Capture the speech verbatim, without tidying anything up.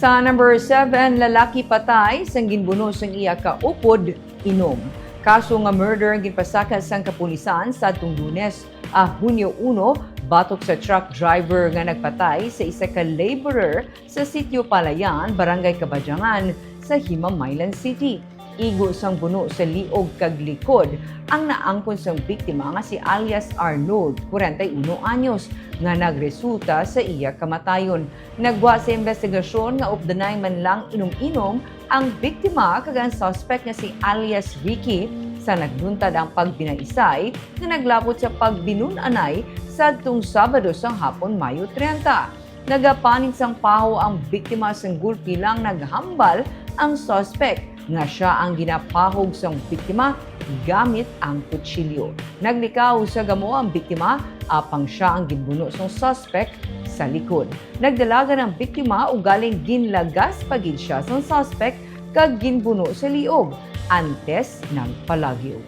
Sa number seven, lalaki patay sang ginbuno sang iya kaupod inom. Kaso nga murder ang ginpasaka sang kapulisan sa atong Lunes, ah, Hunyo uno, batok sa truck driver nga nagpatay sa isa ka laborer sa Sitio Palayan, Barangay Kabadyangan, sa Himamaylan City. Igo sang buno sa liog kag likod ang naangkon sang biktima nga si alias Arnold, kwarenta y uno anyos, nga nagresulta sa iya kamatayon. Nagwa sa investigasyon nga updanay man lang inom-inom ang biktima kag ang suspect nga si alias Ricky sa nagluntad ang pagbinaisay nga naglapot sa pagbinun-anay sadtong Sabado sang hapon, Mayo treinta. Nagapanit sang paho ang biktima sang gulpi lang naghambal ang suspect nga sia ang ginapahog sang biktima gamit ang kutsilyo. Naglikaw sa gamo ang biktima, apang sia ang ginbuno sang suspect sa likod. Nagdalagan ang biktima, ugaling ginlagas pa gid sia sang suspect kag ginbuno sa liog antes nagpalagyo.